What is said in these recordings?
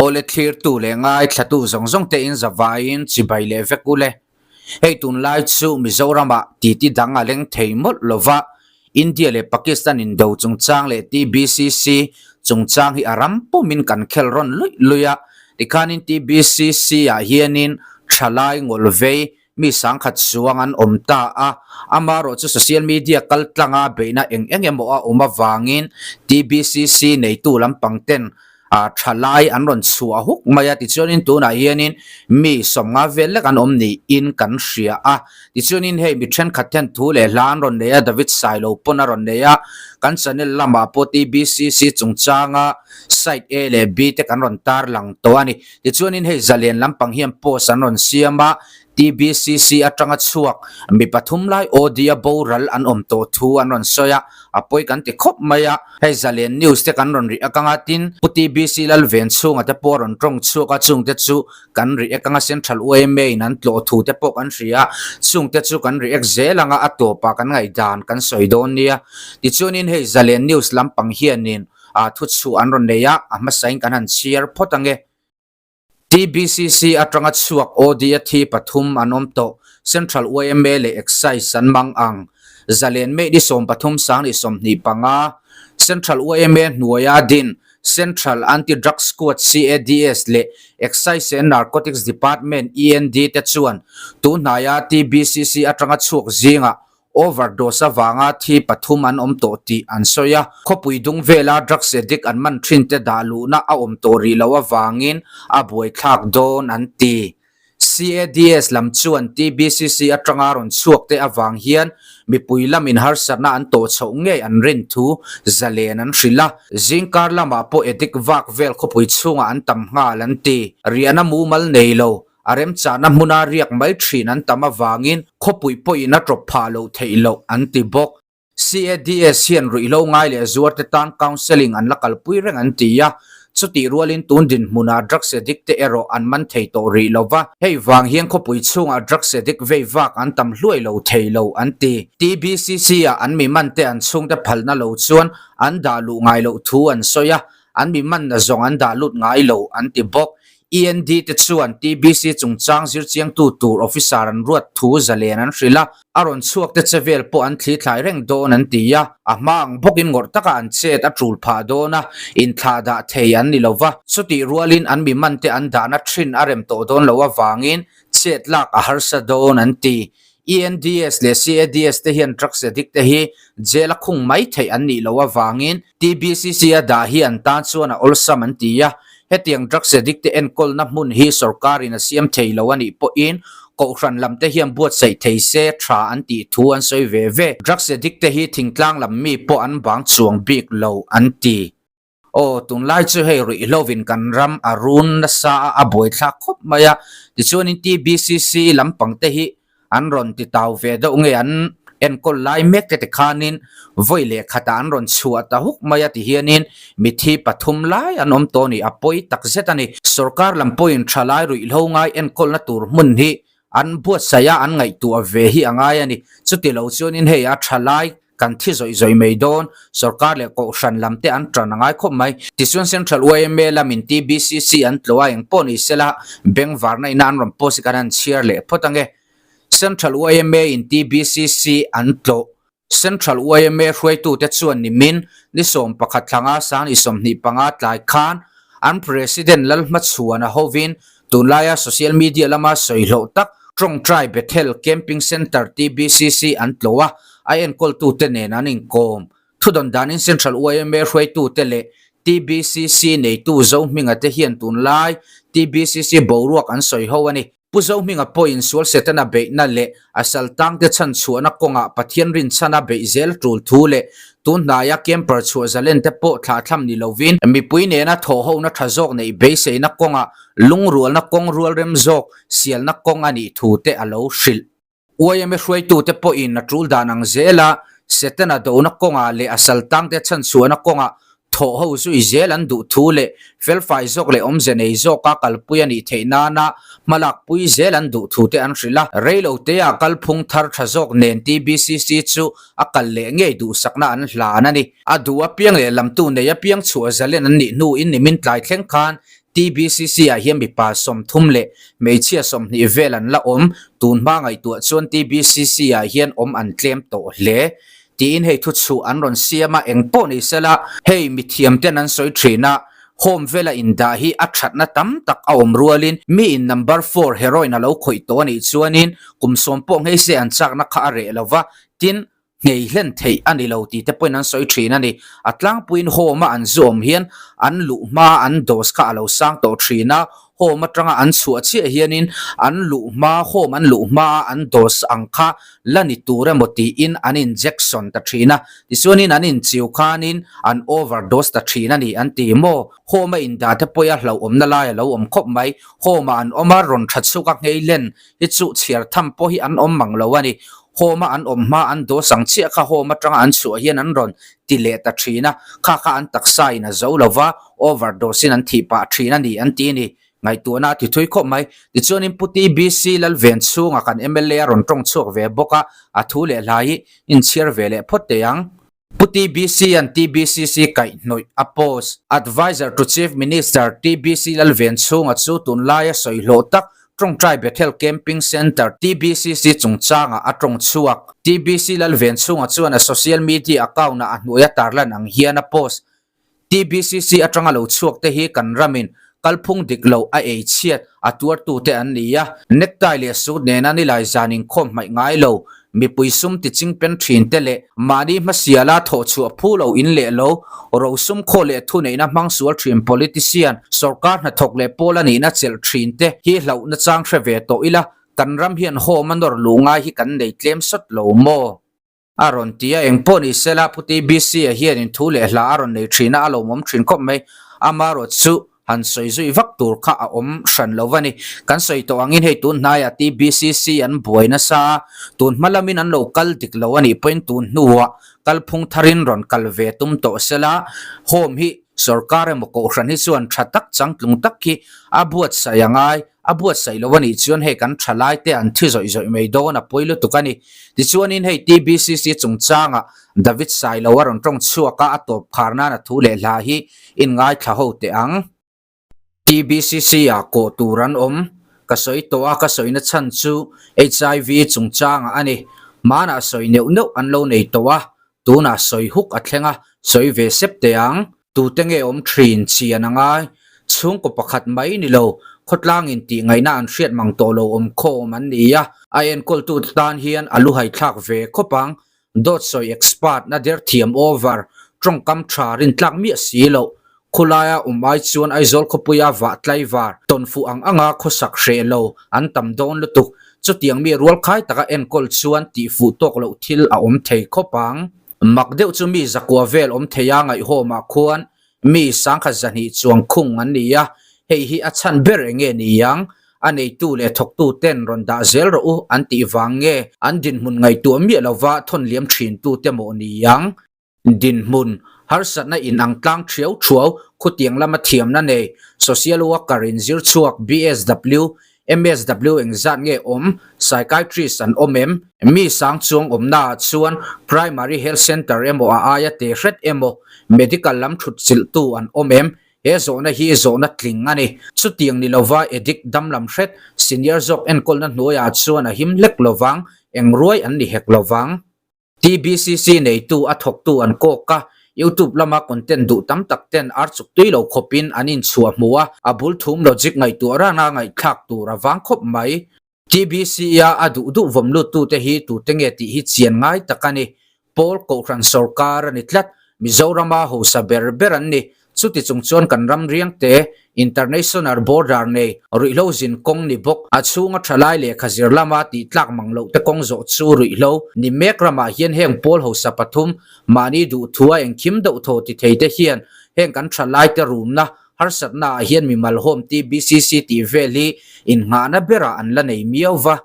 Awle thlirtu leh ngaithlatu zawng zawng te in zavaiin chibai leh vek ule. Hei tunlai chu Mizoramah titi dang a leng thei mawlh lova, India leh Pakistan indo chungchang leh TBCC chungchang hi a ram pumin kan khel rawn luih luih a, tikhanin TBCC ah hianin thalai ngawlvei Mi sangkhat chuang an awm ta a, amaherawh chu social media kal tlanga beihna eng eng emaw a awm avangin TBCC neitu lampang ten thalai an rawn chhuah huk mai a, tichuanin tunah hianin mi sawmnga vel lek an awm niin kan hria a, tichuanin hei mi thenkhat hian thu leh hla an rawn nei a, David Sailo pawn a rawn nei a, kan channel lamah pawh TBCC chungchanga site A leh B te kan rawn tarlang tawh a ni. Tichuanin hei zalen lampang hian post an rawn siam a, TBCC atanga chhuak mi pathum lai OD a boral an awm tawh thu an rawn sawi a, a pawi kan ti khawp mai a. Hei zalen news te kan rawn rih akang a, tin Pu TBC Lalven chhunga te pawh a rawn tawng chhuak a, chungte chu kan rih akang a, Central yma in an tlawh thu te pawh kan hria a, chungte chu kan rih ek zel anga a tawpah kan ngaihdan kan sawi dawn nia. Tichuanin hei zalen news lampang hianin a thuchhuah an rawn nei a, a hmasain kan han chhiar phawt ange. TBCC atanga chhuak OD a thi pathum an awm tawh, Central yma leh Excise an mang ang. Zalen May ni 13 sang 25, Central yma hnuaia din Central Anti-Drug Squad, CADS, leh Excise and Narcotics Department, END, te chuan tunhnaia TBCC atanga chhuak zingah Overdose avanga thi pathum an awm tawh tih an sawi a, khawpui dung vela drugs addict an man thin te dah luhna a awm tawh rih loh avangin a buaithlak dawn an ti. CADS lam chuan TBCC atanga rawn chhuak te avang hian mipui lamin harsatna an tawh chhoh ngei an rin thu zalen an hrilh a, zingkar lamah pawh addict vak vel khawpui chhungah an tam nghal an ti. Riahna mumal nei lo A remchahna hmuna riak mai thin an tam avangin khawpui pawhin a tawp phah loh theih loh an ti bawk. CADS hian ruihhlo ngai leh zuarte tan counselling an la kalpui reng an ti a, chutih rualin tun dinhmunah drugs addict te erawh an man thei tawh rih lo va, hei vang hian khawpui chhungah drugs addict vei vak an tam hluai lo thei lo an ti. TBCC ah an mi man te an chhungte phalna lo chuan an dah luh ngai loh thu an sawi a, an mi manna zawng an dah lut ngai lo an ti bawk. END te chuan TBC chungchang zirchiangtu tur officer an ruat thu zalen an hrilh a, a rawn chhuak te che vel pawh an thli thlai reng dawn an ti a, a hma ang bawkin ngawrh taka an chet a tul phah dawn a, inthlah dah thei an ni lo va, chutih rualin an mi man te an dahna thin a rem tawh dawn loh avangin chet lak a harsa dawn an ti. ENDS leh CADS te hian drugs addict te hi jail a khung mai theih an nih loh avangin TBCC a dah hi an tan chuan a awlsam an ti a, hetiang drugs addict te enkawlna hmun hi sorkarin a siam thei lo a nih pawhin kohhran lam te hian buatsaih thei se tha an tih thu an sawi ve ve. Drugs addict te hi thingtlang lam mi pawh an bang chuang bik lo an ti. Aw, tunlai chu hei ruihhlovin kan ram a run nasa a, a buaithlak khawp mai a. Tichuanin TBCC lampang te hi an rawn ti tau ve deuh nge an enkawl lai mek te tikhanin vawi leh khatah an rawn chhuah ta huk mai a tihianin mithi pathum lai an awm tawh a ni, a pawi tak zet a ni. Sorkar lam pawhin thalai ruihhlo ngai enkawlna tur hmun hi an buatsaih a, an ngaihtuah ve hi a ngai a ni. Chuti lo chuanin hei a thalai kan thi zawih zawih mai dawn, sorkar leh kohhran lam te an tan a ngai khawp mai. Tichuan Central yma lamin TBCC an tlawh a, eng pawh ni sela bengvarna ina an rawn post hi kan han chhiar leh phawt ange. Central yma in TBCC an tlawh. Central yma hruaitute chuan nimin ni 11 thlanga sang ni 25 tlai khan an President Lalhmachhuana hovin tunlaia social media lama sawi hlawh tak Tawngtai Bethel Camping Centre, TBCC, an tlawh a, a enkawltute nen an inkawm. Thudawn danin Central yma hruaitute leh TBCC neitu Zohminga te hian tunlai TBCC boruak an sawi ho a ni. Pu Zohminga pawhin sual Setana beihna leh a saltangte chhan chhuahna kawngah Pathian rinchhana beih zel tul thu leh tun hnaia camper chhuah zalen te pawh thlahthlam ni lovin mipui nena thawhhona tha zawk neih beiseina kawngah lungrualna kawng rual rem zawk sialna kawng a nih thu te a lo hrilh. Yma hruaitute pawhin a tul dan ang zela Setana dona kawngah leh a saltangte chhan chhuahna kawngah thawh ho zui zel an duh thu leh felfai zawk leh awmze nei zawka kalpui a nih theih nana hmalakpui zel an duh thu te an hrilh a. Reilotea kalphung thar tha zawk nen TBCC chu a kal leh ngei duhsakna an hlan a ni. A duh apiang leh lamtu nei apiang chhuah zalen an nih hnuin nimin tlai thleng khan TBCC ah hian mipa 30 leh hmeichhia 20 vel an la awm, tun hma ngaihtuah chuan TBCC ah hian awm an tlem tawh hle tiin hei thuchhuh an rawn siam a, eng pawh ni sela hei mithiam ten an sawi thin a, home vela indah hi a thatna tam tak a awm rualin mi in number four heroin a lo khawih tawh a nih chuanin kum sawm pawh nghei se an chakna kha a reh lova, tin nghei hlen theih a ni lo tih te pawhin an sawi thin a ni. A tlangpuiin home a an zu awm hian an luh hma an dose kha a lo sang tawh thin a, home atanga an chhuah chiah hianin an luh hma home an luh hma a an dose ang kha la ni tur emaw tiin an injection ta thin a, tichuanin an inchiu khanin an overdose ta thin a ni an ti maw? Home a indah te pawih a hlauhawmna lai a lo awm khawp mai. Home ah an awm a, rawn tha chhuk a nghei hlen hi chu chhiar tham pawh hi an awm mang lo a ni. Home a an awm hma an dose ang chiah kha home atanga an chhuah hian an rawn ti leh ta thin a, kha kha an taksa in a zo lo va, overdose in an thih pah thin a ni an ti a ni. Ngaihtuahna a ti thui khawp mai. Tichuanin Pu TBC Lalven chhunga kan mla a rawn tawng chhuak ve bawk a, a thu leh hla hi inchhiar ve leh phawt teh ang. Pu TBC an TBCC kaihhnawih a post. Adviser to Chief Minister TBC Lalven chhunga chu tunlaia sawi hlawh tak Tawngtai Bethel Camping Centre, TBCC, chungchangah a tawng chhuak. TBC Lalven chhunga chuan a social media account-ah a hnuaia tarlan ang hian a post. TBCC atanga lo chhuak te hi kan ramin kalphung dik lo a ei chhiat a tuartute an ni a, necktie leh suit nena nilai zan inkhawm hmaih ngai lo, mipui sum ti chingpen thin te leh mahni hmasiala thawh chhuah phu lo in leh lo, rosum khaw leh thuneihna hmang sual thin politician, sorkar hnathawk leh pawl a nihna chelh thin te hi hlauhna chang hre ve tawh ila, kan ram hian home a nawr luh ngai hi kan nei tlem sawt lo maw? A rawn ti a, engpawh ni sela Pu TBC-a hianin thu leh hla a rawn nei thin a, a lawmawm thin khawp mai. Amarawt chu han sawi zui vak tur kha a awm hran lo a ni. Kan sawi tawh angin hei tun hnaiah TBCC an buai nasa a, tun hma lamin an lo kal dik lo a nih pawhin tun hnuah kalphung tharin rawn kal ve tum tawh sela, home hi sorkar emaw kohhran hi chuan tha tak changtlung tak hi a buatsaih a ngai. A buatsaih lo a nih chuan hei kan tha lai te an thi zawih zawih mai dawn a pawi lutuk a ni. Tichuanin hei TBCC chungchangah David Sailo a rawn tawng chhuak a, a tawp khar nan a thu leh hla hi in ngaithla ho teh ang. TBCC ah kawh tur an awm. Ka sawi tawh a, ka sawina chhan chu HIV chungchangah a ni. Hmanah sawi neuh neuh an lo nei tawh a, tunah sawi huk a thleng a, sawi ve sep teh ang. Tute nge awm thin chian a ngai? Chhungkaw pakhat mai ni lo, khawtlangin tih ngaihna an hriat mang tawh lo awm khawm an ni a, a enkawltute tan hian a luhai thlak ve khawp ang. Dawt sawi expert na der thiam over, tawngkam tha rintlak miah si loh. Khulaia awm ai chuan Aizawl khawpuia vah tlaivar, tawnfuh ang anga khawsak hreh lo an tam dawn lutuk. Chutiang mi rualkhai taka enkawl chuan tihfuh tawk loh thil a awm thei khawp ang. Mak deuh chu mi zakua vel awm thei a ngaihawmah khuan mi sangkhat zahnih chuang khung an ni a, hei hi a chhan ber eng nge ni ang? A neitu leh thawktu ten rawn dah zel rawh u an tih vang nge an dinhmun ngaihtuah miah lova thawn liam thin tu te mawh ni ang? Dinhmun, harsatna inang tlang thiau thuau, khutiang lama thiamna nei, social worker in zir chhuak BSW, MSW engzat nge awm? Psychiatrist an awm em? Mi sang chuang awmnaah chuan Primary Health Centre emaw a aia te hret emaw medical lam thut chilhtu an awm em? He zawhna hi zawhna tling a ni. Chutiang ni lova addict damlam hret senior zawk enkawlna hnuaiah chuan a him hlek lovang, eng ruai an ni hek lovang. TBCC neitu a thawktu an kawk a, YouTube lama content duh tam tak ten ar chuk tui lo khawpin an inchhuah hmu a, a bul thum logic ngaihtuah rana ngaihthlak tur a vang khawp mai. TBC-a a duh duh vawm luttute hi tute nge tih hi chian ngai tak a ni. Pawl Kohhran sawrkar a ni tlat, Mizorama hausa ber ber an ni. Chuti chung chuan kan ram riangte, international border nei, ruihhlo zin kawng ni bawk, a chhunga thalai lehkha zir lama tih tlak mang loh te kawng zawh chu ruihhlo ni mek ramah hian heng pawl hausa pathum, mahni duhthua engkhim deuh thaw ti thei te hian heng kan thalai te rumna, harsatna ah hian mimal home TBCC tih vel hi innghahna berah an la nei miau va.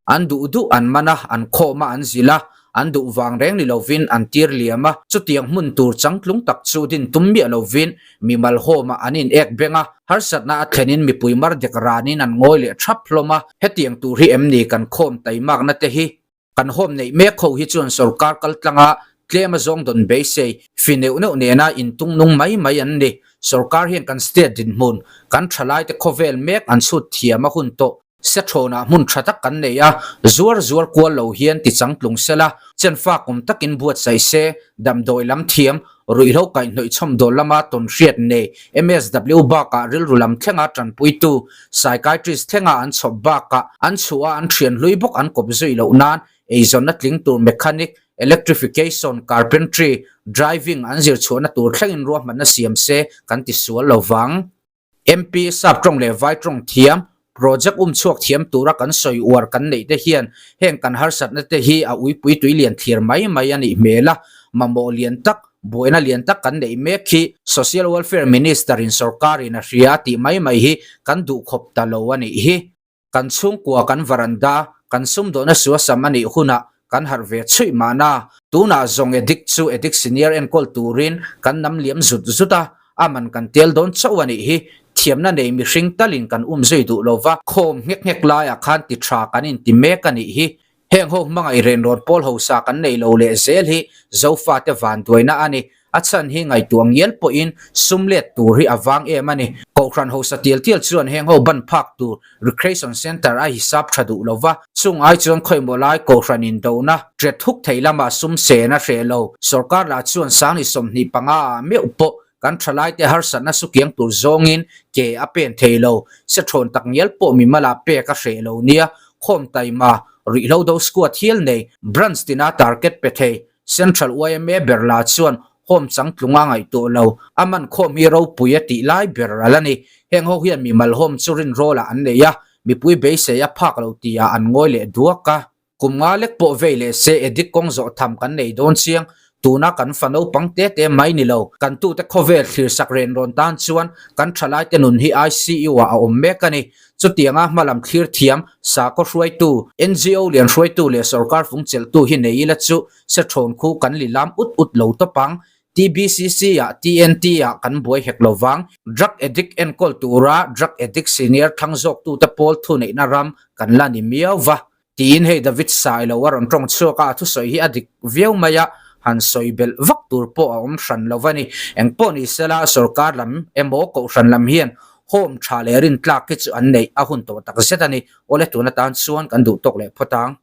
An duh duh an man a, an khawm a, an zilh a, an duh vang reng ni lovin an tir liam a, chutiang hmun tur changtlung tak chu din tum miah lovin mimal home-ah an in ek beng a, harsatna a thlenin mipui mar dek ranin an ngawi leh thap hlawm a, hetiang tur hi em ni kan khawm taimakna te hi? Kan home neih mek ho hi chuan sorkar kaltlanga tlem a zawng dawn beisei, fi neuh neuh nena intung nung mai mai an ni. Sorkar hian kan state dinhmun, kan thalaite khawvel mek an chhut thiam a hun tawh. Sethawnah hmun tha tak kan nei a, zuar zuar kual lo hian ti changtlung sela, chenfa kum takin buatsaih se, damdawi lam thiam, ruihhlo kaihhnawih chhawmdawl lama tawn hriat nei, MSW bakah rilru lam thlenga tanpuitu, psychiatrist thlenga an chhawp bakah an chhuah a an thian hlui bawk an kawp zui loh nan eizawnna tling tur mechanic, electrification, carpentry, driving an zir chhuahna tur thlengin ruahmanna siam se kan ti sual lo vang. MP sap tawng leh vai tawng thiam, project um chhuak thiam tura kan sawi uar kan neih te hian heng kan harsatna te hi a uipui tui lian thlir mai mai a nih hmel a, mamawh lian tak, buaina lian tak kan neih mek hi Social Welfare Minister in sorkar in a hria tih mai mai hi kan duhkhawp ta lo a nih hi. Kan chhungkua kan varanda, kan sumdawhna suasam a nih hunah kan harh ve chhuih mahna. Tunah zawng Edik chu Edik Senior enkawl turin kan nam liam zut zut a, a man kan tel dawn chauh a nih hi. Thiamna nei mihring talin kan um zui duh lova, khawm nghek nghek laiah khan ti tha kan inti mek a nih hi. Heng ho hmangaih renrawn pawl hausa kan nei lo leh zel hi Zofate vanduaina a ni. A chhan hi ngaihtuah ngial pawhin sum let tur hi a vang em a ni. Kohhran hausa tial tial chuan heng ho ban phak tur Recreation Centre a hisap tha duh lo va, chung ai chuan khawimaw lai Kohhran indona ṭet huk thei lama sum sen a hreh lo. Sorkar lah chuan Sangni 25 ah meuh pawh Kan thalaite harsatna sukiang tur zawngin ke a pen thei lo, se thawn tak ngial pawh mimal-ah pek a hreh lo nia, khawm taima, ruihhlo do squad hial nei, branch tina target pe thei, Central yma ber la chuan home changtlung a ngaihtuah lo, a man khawm hi ropui a tih lai ber a la ni. Heng ho hian mimal home chu rinrawlah an nei a, mipui beisei a phak lo tihah an ngawi leh duak a. Kum nga lek pawh vei leh se Edik kawng zawh tham kan nei dawn chiang, tuna kan fa naupang te te mai ni lo, kan tute khawvel thlir sak ren rawn tan chuan kan thalaite nun hi ICU ah a awm mek a ni. Chutianga hmalam thlir thiam, sakhaw hruaitu, NGO lian hruaitu leh sorkar fung chelhtu hi nei ila chu se thawn khu kan li lam ut ut lo tawp ang. TBCC ah TNT ah kan buai hek lo vang. Drug addict enkawl tura drug addict senior thlang zawktute pawl thuneihna ram kan la ni miau va. Tiin hei David Sailo a rawn tawng chhuak a, a thusawi hi a dik viau mai a, han sawi belh vak tur pawh a awm hran lo a ni. Engpawh ni sela sorkar lam emaw kohhran lam hian home tha leh rintlak hi chu an neih a hun tawh tak zet a ni. Awle tun atan chuan kan duh tawk leh phawt ang.